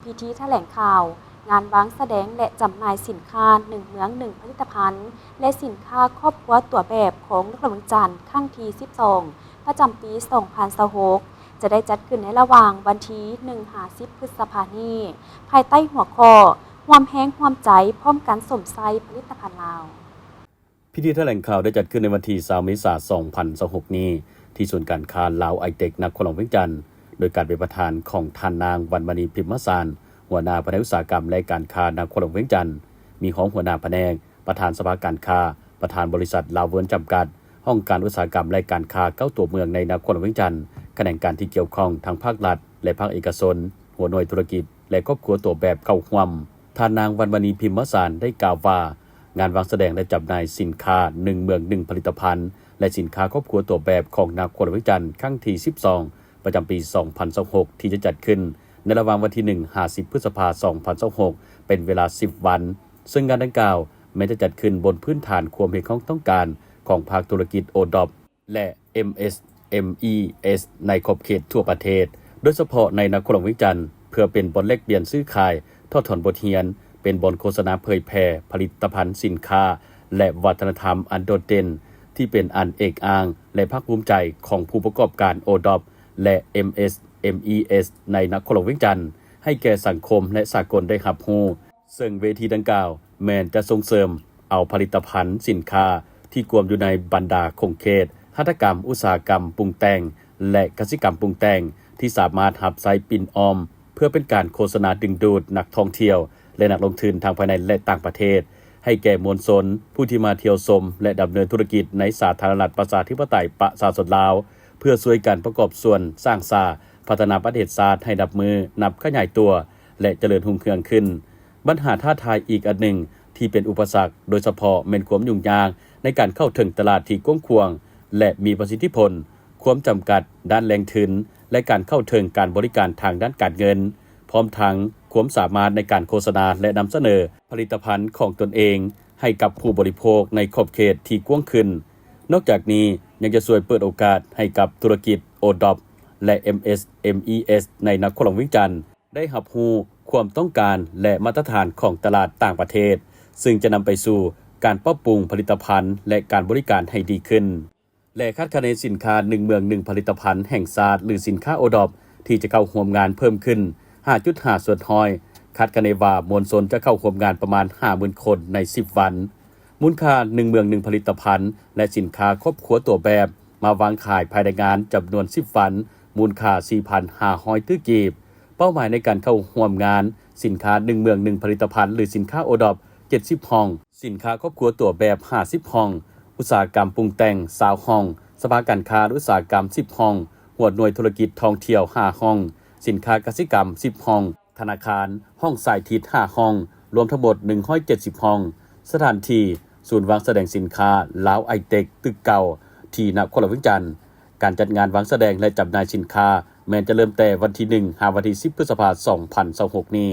ພິທີຖະແຫຼງຂ່າວ ງານວາງສະແດງ ແລະ ຈຳໜ່າຍສິນຄ້າ ໜຶ່ງເມືອງ ໜຶ່ງຜະລິດຕະພັນ ແລະ ສິນຄ້າຄອບຄົວຕົວແບບ ຂອງນະຄອນຫຼວງວຽງຈັນ ຄັ້ງທີສິບສອງ ປະຈຳປີສອງພັນຊາວຫົກ ຈະໄດ້ຈັດຂຶ້ນໃນລະຫວ່າງວັນທີໜຶ່ງຫາສິບ ພຶດສະພານີ້ ພາຍໃຕ້ຫົວຂໍ້ ຮ່ວມແຮງຮ່ວມໃຈ ພ້ອມກັນຊົມໃຊ້ຜະລິດຕະພັນລາວ. ພິທີຖະແຫຼງຂ່າວໄດ້ຈັດຂຶ້ນໃນວັນທີຊາວ ເມສາ ສອງພັນຊາວຫົກນີ້ ທີ່ສູນການຄ້າລາວໄອເຕັກ ນະຄອນຫຼວງວຽງຈັນ ໂດຍການເປັນປະທານຂອງທ່ານນາງ ວັນມະນີ ພິມມະສານ ຫົວໜ້າພະແນກອຸດສາຫະກຳ ແລະ ການຄ້າ ນະຄອນຫຼວງວຽງຈັນ, ມີຮອງຫົວໜ້າພະແນກ, ປະທານສະພາການຄ້າ, ປະທານບໍລິສັດລາວເວີນຈຳກັດ, ຫ້ອງການອຸດສາຫະກຳ ແລະ ການຄ້າ ເກົ້າຕົວເມືອງໃນນະຄອນຫຼວງວຽງຈັນ, ຂະແໜງການທີ່ກ່ຽວຂ້ອງທັງພາກລັດ ແລະ ພາກເອກະຊົນ, ຫົວໜ່ວຍທຸລະກິດ ແລະ ຄອບຄົວຕົວແບບເຂົ້າຮ່ວມ. ທ່ານນາງ ວັນມະນີ ພິມມະສານ ໄດ້ກ່າວວ່າ ງານວາງສະແດງ ແລະ ຈຳໜ່າຍສິນຄ້າ ໜຶ່ງເມືອງ ໜຶ່ງຜະລິດຕະພັນ ແລະ ສິນຄ້າຄອບຄົວຕົວແບບຂອງນະຄອນຫຼວງວຽງຈັນ ຄັ້ງທີສິບສອງ ປະຈຳປີສອງພັນຊາວຫົກ ທີ່ຈະຈັດຂຶ້ນໃນລະຫວ່າງວັນທີໜຶ່ງຫາສິບ ພຶດສະພາ ສອງພັນຊາວຫົກ ເປັນເວລາສິບວັນ, ເຊິ່ງງານດັ່ງກ່າວແມ່ນຈະຈັດຂຶ້ນບົນພື້ນຖານຄວາມຮຽກຮ້ອງຕ້ອງການຂອງພາກທຸລະກິດ ໂອດອບ ແລະ ເອັມເອສເອັມອີເອສ ໃນຂອບເຂດທົ່ວປະເທດ, ໂດຍສະເພາະໃນນະຄອນຫຼວງວຽງຈັນ, ເພື່ອເປັນບ່ອນແລກປ່ຽນຊື້ຂາຍ, ຖອດຖອນບົດຮຽນ, ເປັນບ່ອນໂຄສະນາເຜີຍແຜ່ຜະລິດຕະພັນສິນຄ້າ ແລະ ວັດທະນະທຳອັນໂດດເດັ່ນ ທີ່ເປັນອັນເອກອ້າງ ແລະ ພາກພູມໃຈຂອງຜູ້ປະກອບການ ໂອດອບ ແລະ ເອັມເອສເອັມອີເອສ ໃນນະຄອນຫຼວງວຽງຈັນ ໃຫ້ແກ່ສັງຄົມ ແລະ ສາກົນໄດ້ຮັບຮູ້. ເຊິ່ງເວທີດັ່ງກ່າວແມ່ນຈະສົ່ງເສີມເອົາຜະລິດຕະພັນສິນຄ້າທີ່ກວມຢູ່ໃນບັນດາຂົງເຂດຫັດຖະກຳ, ອຸດສາຫະກຳປຸງແຕ່ງ ແລະ ກະສິກຳປຸງແຕ່ງ ທີ່ສາມາດຮັບໃຊ້ປິ່ນອ້ອມ ເພື່ອເປັນການໂຄສະນາດຶງດູດນັກທ່ອງທ່ຽວ ແລະ ນັກລົງທຶນທັງພາຍໃນ ແລະ ຕ່າງປະເທດ ໃຫ້ແກ່ມວນຊົນຜູ້ທີ່ມາທ່ຽວຊົມ ແລະ ດຳເນີນທຸລະກິດໃນສາທາລະນະລັດປະຊາທິປະໄຕປະຊາຊົນລາວ ເພື່ອຊ່ວຍກັນປະກອບສ່ວນສ້າງສາພັດທະນາປະເທດຊາດໃຫ້ນັບມື້ນັບຂະຫຍາຍຕົວ ແລະ ຈະເລີນຮຸ່ງເຮືອງຂຶ້ນ. ບັນຫາທ້າທາຍອີກອັນໜຶ່ງທີ່ເປັນອຸປະສັກ ໂດຍສະເພາະແມ່ນຄວາມຫຍຸ້ງຍາກໃນການເຂົ້າເຖິງຕະຫຼາດທີ່ກວ້າງຂວາງ ແລະ ມີປະສິດທິຜົນ, ຄວາມຈຳກັດດ້ານແຫຼ່ງທຶນ ແລະ ການເຂົ້າເຖິງການບໍລິການທາງດ້ານການເງິນ, ພ້ອມທັງຄວາມສາມາດໃນການໂຄສະນາ ແລະ ນຳສະເໜີຜະລິດຕະພັນຂອງຕົນເອງໃຫ້ກັບຜູ້ບໍລິໂພກໃນຂອບເຂດທີ່ກວ້າງຂຶ້ນ. ນອກຈາກນີ້ຍັງຈະຊ່ວຍເປີດໂອກາດໃຫ້ກັບທຸລະກິດ ໂອດອບ ແລະ ເອັມເອສເອັມອີເອສ ໃນນະຄອນຫຼວງວຽງຈັນ ໄດ້ຮັບຮູ້ຄວາມຕ້ອງການ ແລະ ມາດຕະຖານຂອງຕະຫຼາດຕ່າງປະເທດ, ຊຶ່ງຈະນຳໄປສູ່ການປັບປຸງຜະລິດຕະພັນ ແລະ ການບໍລິການໃຫ້ດີຂຶ້ນ ແລະ ຄາດຄະເນສິນຄ້າໜຶ່ງເມືອງໜຶ່ງຜະລິດຕະພັນແຫ່ງຊາດ ຫຼື ສິນຄ້າ ໂອດອບ ທີ່ຈະເຂົ້າຮ່ວມງານເພີ່ມຂຶ້ນຫ້າຈຸດຫ້າສ່ວນຮ້ອຍ, ຄາດຄະເນວ່າມວນຊົນຈະເຂົ້າຮ່ວມງານປະມານຫ້າໝື່ນຄົນໃນສິບວັນ. ມູນຄ່າໜຶ່ງເມືອງໜຶ່ງຜະລິດຕະພັນ ແລະ ສິນຄ້າຄອບຄົວຕົວແບບ ມາວາງຂາຍພາຍໃນງານຈຳນວນສິບວັນ, ມູນຄ່າສີ່ພັນຫ້າຮ້ອຍຕື້ກີບ. ເປົ້າໝາຍໃນການເຂົ້າຮ່ວມງານ ສິນຄ້າໜຶ່ງເມືອງໜຶ່ງຜະລິດຕະພັນ ຫຼື ສິນຄ້າ ໂອດອບ ເຈັດສິບຫ້ອງ, ສິນຄ້າຄອບຄົວຕົວແບບຫ້າສິບຫ້ອງ, ອຸດສາຫະກຳປຸງແຕ່ງຊາວຫ້ອງ, ສະພາການຄ້າ ແລະ ອຸດສາຫະກຳສິບຫ້ອງ, ຫົວໜ່ວຍທຸລະກິດທ່ອງທ່ຽວຫ້າຫ້ອງ, ສິນຄ້າກະສິກຳສິບຫ້ອງ, ທະນາຄານ, ຫ້ອງສາຍທິດຫ້າຫ້ອງ, ລວມທັງໝົດໜຶ່ງຮ້ອຍເຈັດສິບຫ້ອງ. ສະຖານທີ່ ສູນວາງສະແດງສິນຄ້າລາວໄອເຕັກ ຕຶກເກົ່າ ທີ່ນະຄອນຫຼວງວຽງຈັນ. ການຈັດງານວາງສະແດງ ແລະ ຈຳໜ່າຍສິນຄ້າ ແມ່ນຈະເລີ່ມແຕ່ວັນທີໜຶ່ງ ຫາວັນທີສິບ ພຶດສະພາ ສອງພັນຊາວຫົກນີ້.